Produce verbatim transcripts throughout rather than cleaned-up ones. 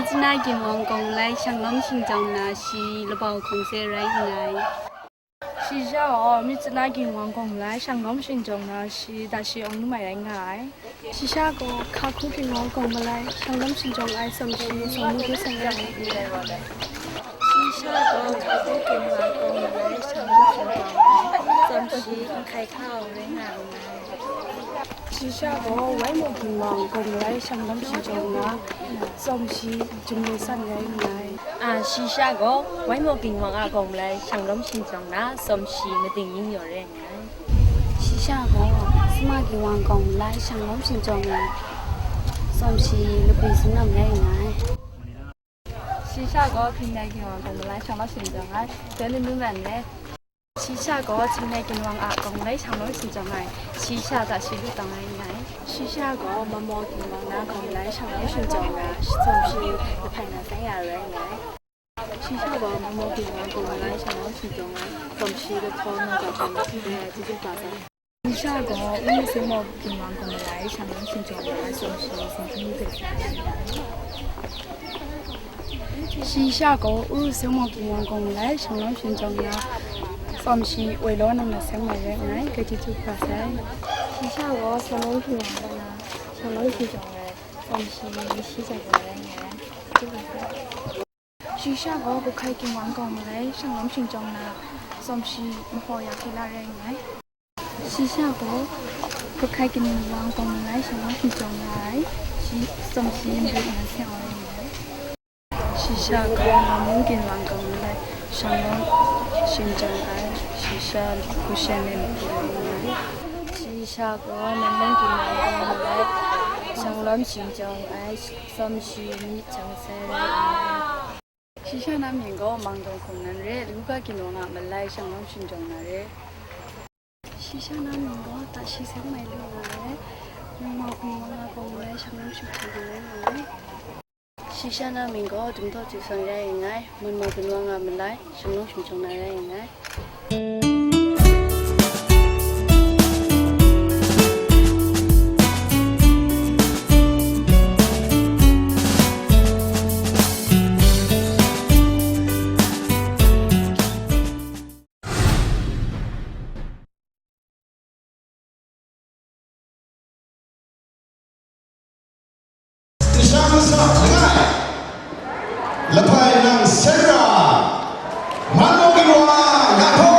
China Ginwang gaw malai shanglawm shingjawng na shi labau hkawng se rai nngai. Shi sha gaw, Myitkyina Ginwang gaw malai shanglawm shingjawng na shi dashi awng lu mai rai nga ai. Shi sha gaw, Hkaku Ginwang gaw malai shanglawm shingjawng ai tsawm shi tsawm lu hkawng se rai nga ai. Shi sha gaw, Hkaku Ginwang gaw malai shanglawm shingjawng ai tsawm shi nhkai hka awng rai nga ai. Shi sha gaw, Waimaw Ginwang gaw malai shanglawm shingjawng na tsawm shi jumlu san rai nga ai. A, shi sha gaw, Waimaw Ginwang a gaw malai shanglawm shingjawng na tsawm shi mating yin yaw rai nga ai. Shi sha gaw, Sima Ginwang gaw malai shanglawm shingjawng na tsawm shi lubwi sumnam rai nga ai. Shi sha gaw, Hpingnai Ginwang gaw malai shanglawm shingjawng ai, dai lu lu man re. Shi sha gaw, Hpingnai Ginwang a gaw malai shanglawm shingjawng ai, shi sha hta shi lu tang ai nga ai. Shi sha gaw, Mamaw Ginwang na gaw malai shanglawm shingjawng na, tsawm shi lahpai na san ya rai nga ai. Shi sha gaw, Mamaw Ginwang gaw malai shanglawm shingjawng ai, tsawm shi lahpaw na gaw hkam hkrit ai, chyeju kaba sai. Shi sha gaw, Uru Sewmaw Ginwang gaw malai shanglawm shingjawng na, tsawm shi sin hkrit ai. Shi sha gaw, Uru Sewmaw Ginwang gaw malai shanglawm shingjawng na, tsawm shi woi law nang na seng mai rai nga ai, chyeju kaba sai. Shi sha gaw, Shanglawm Ginwang gaw na, shanglawm shingjawng ai, tsawm shi shi jang rai nga ai, chyeju kaba sai. Shi sha gaw, Guhkai Ginwang gaw malai shanglawm shingjawng na, tsawm shi mahaw ya hkye la rai nga ai. Shi sha gaw, Guhkai Ginwang gaw malai shanglawm shingjawng na ai, shi tsawm shi madu na seng awng rai nga ai. Shi sha gaw, Mamung Ginwang gaw malai shanglawm shingjawng ai, shi sha hku shen ai madu rai nga ai. Shi sha gaw, Mamung Ginwang gaw malai shanglawm shingjawng ai, tsawm shi myi jang sai rai nga ai. Shi sha na mying gaw Mangdawng Hkungnan re, Luka Ginwang a malai shanglawm shingjawng na re. Shi sha na mying gaw Tashi Seng Mai Lu nga re, Mungmau Ginwang a gaw malai shanglawm shingjawng na re nga re. Shi sha na mying gaw Dum Taw Ju San rai nga ai, Mungmau Ginwang a malai shanglawm shingjawng na rai nga ai. Lahpai nang seng ra, man mung ginwa nga htaw.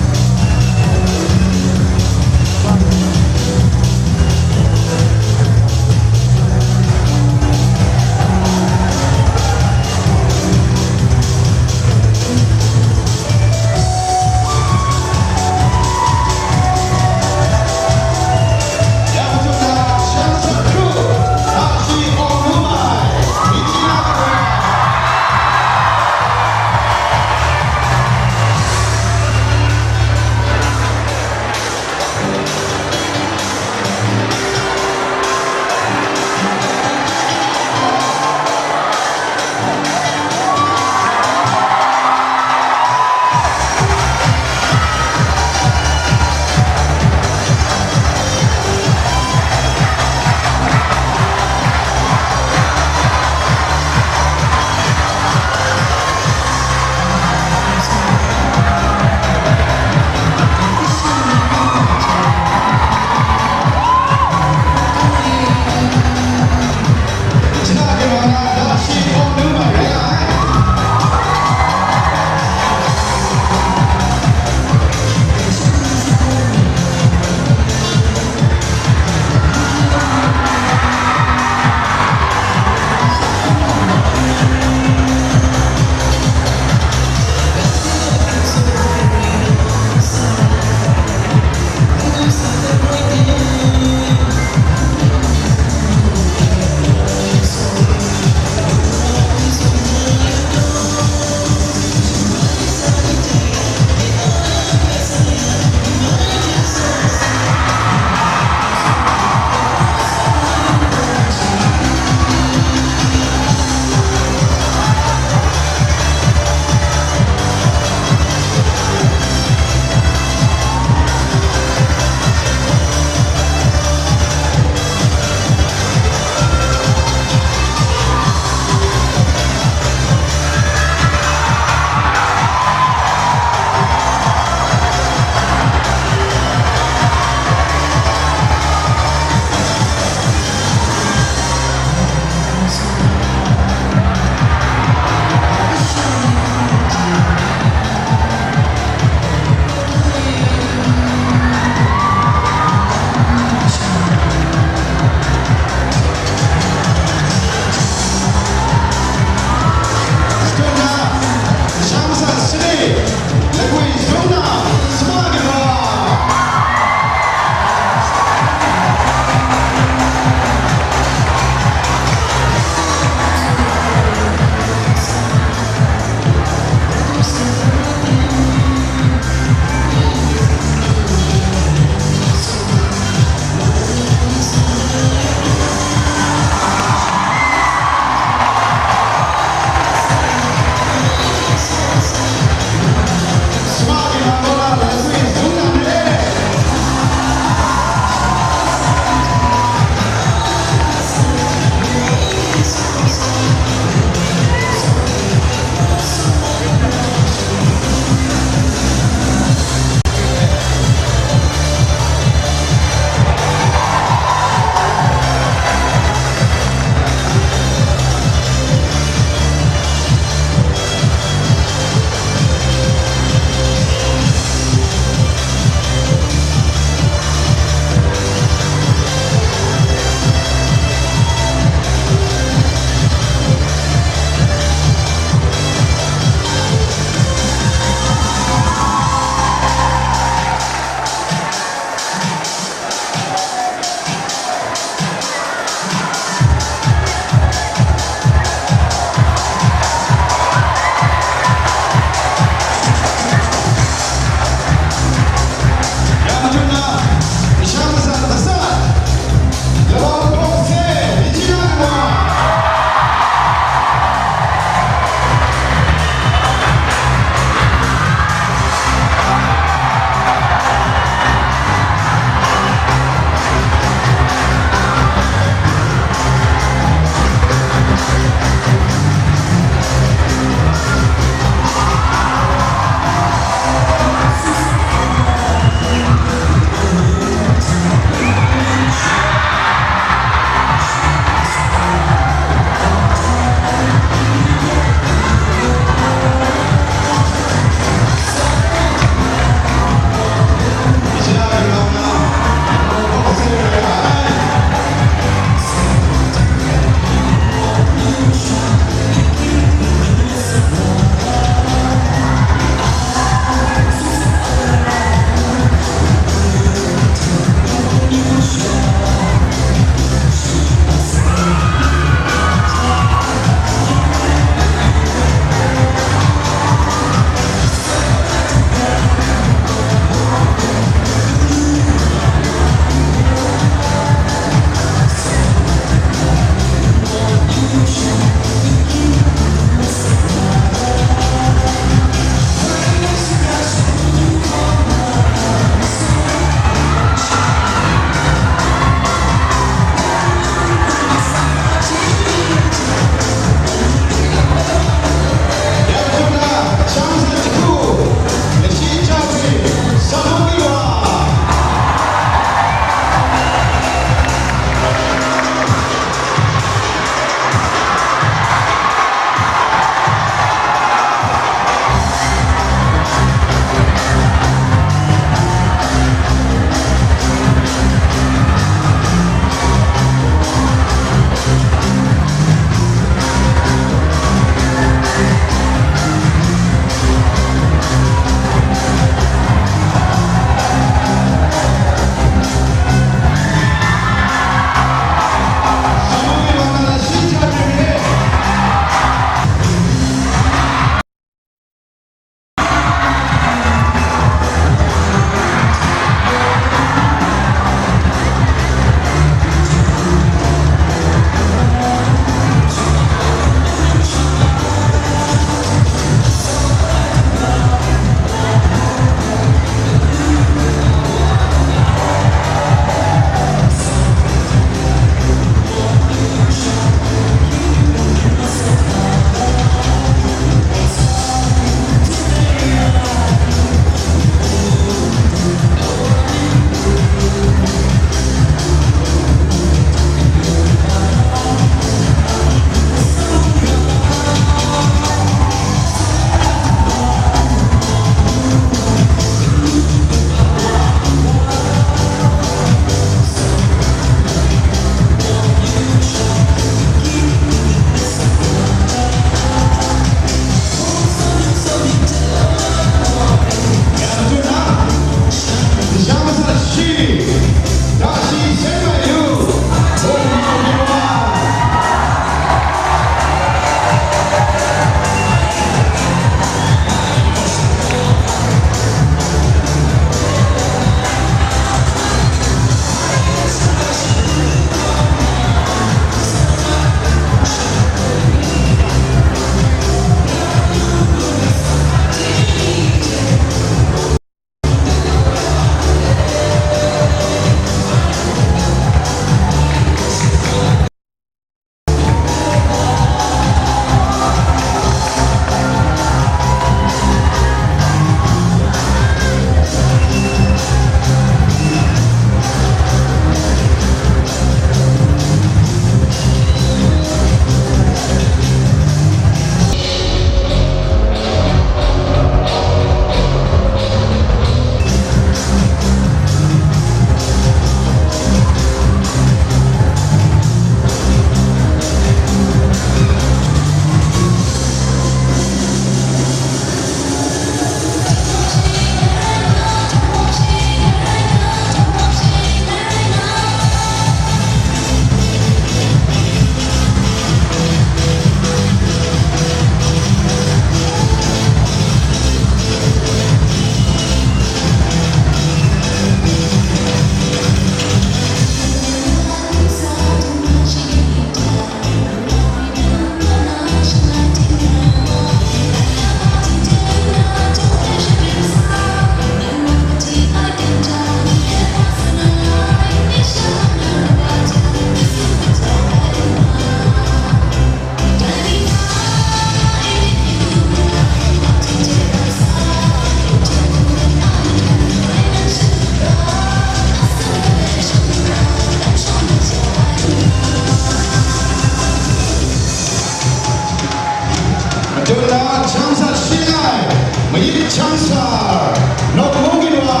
Dun na jang sat shi ai, mayit jang sar, nawk mung ginwa.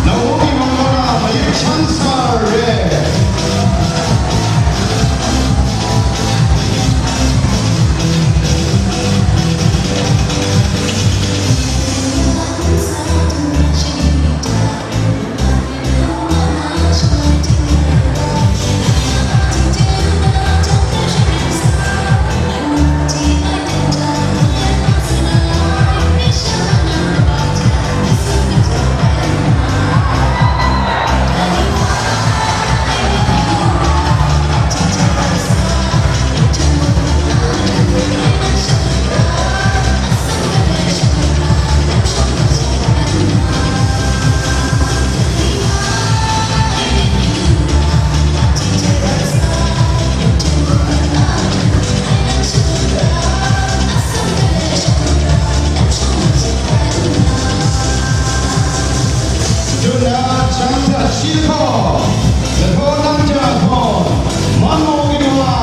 Naomi Mangala, mayit jang sar re. Dun na jang sat shi hkaw, lahtaw nang ja hkaw, man maw ginwa.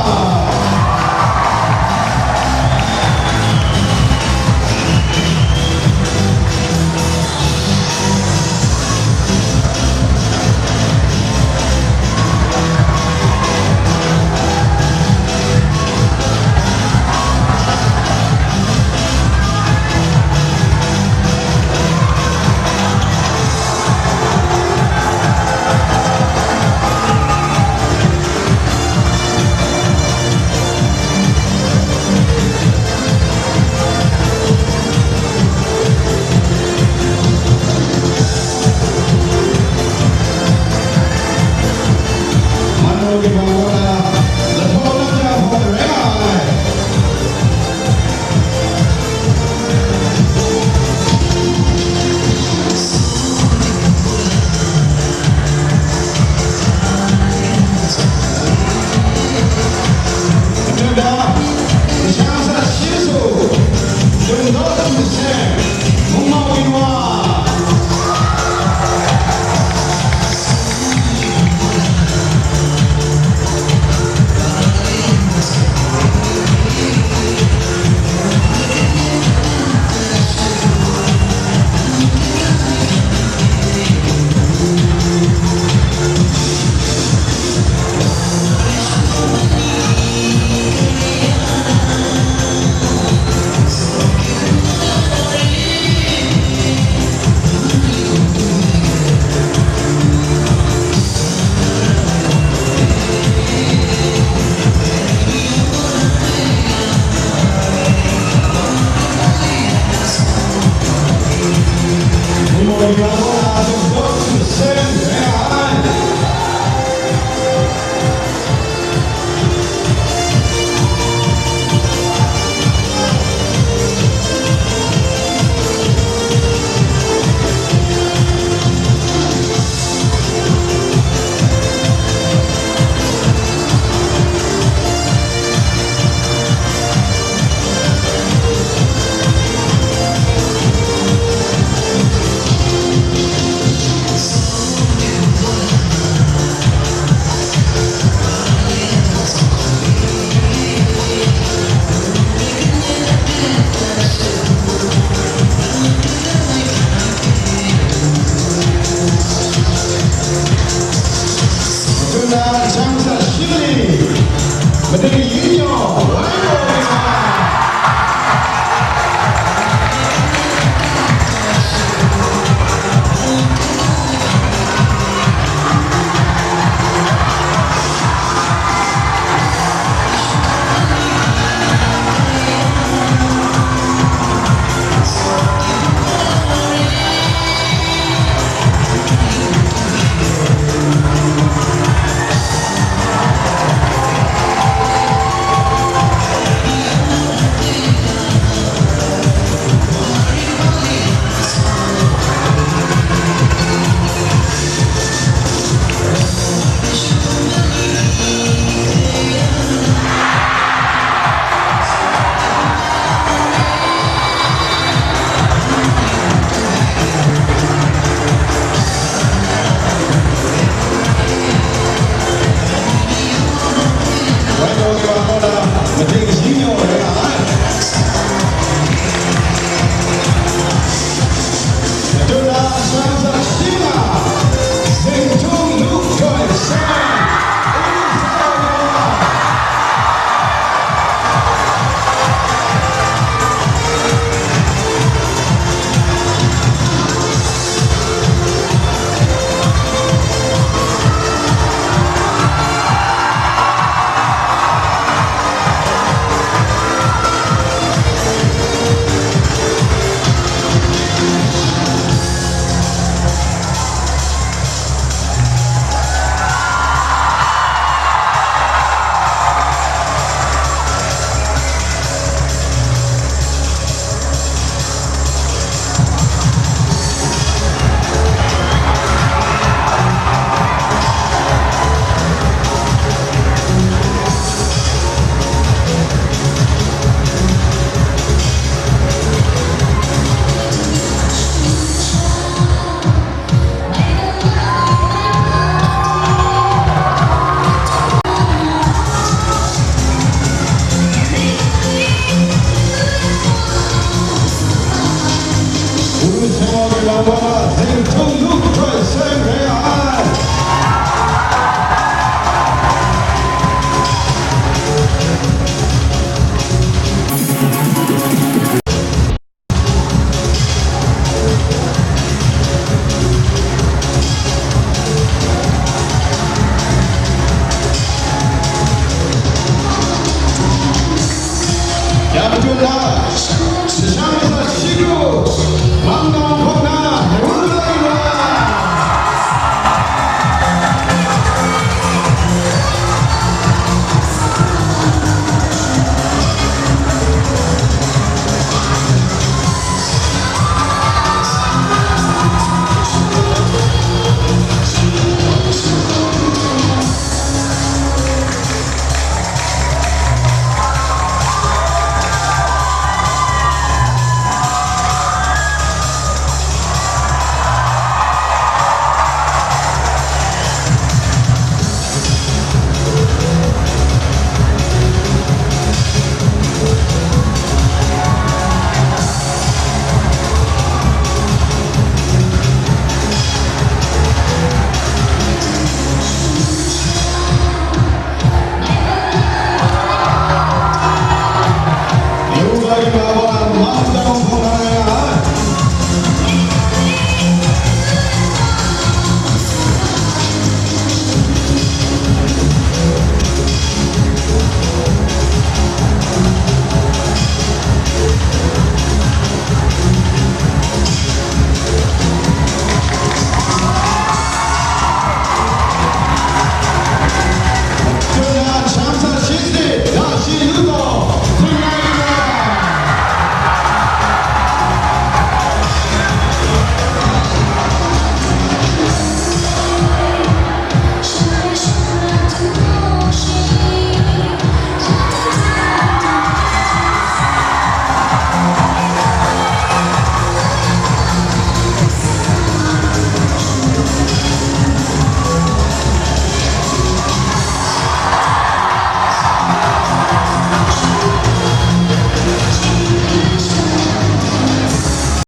Thank you.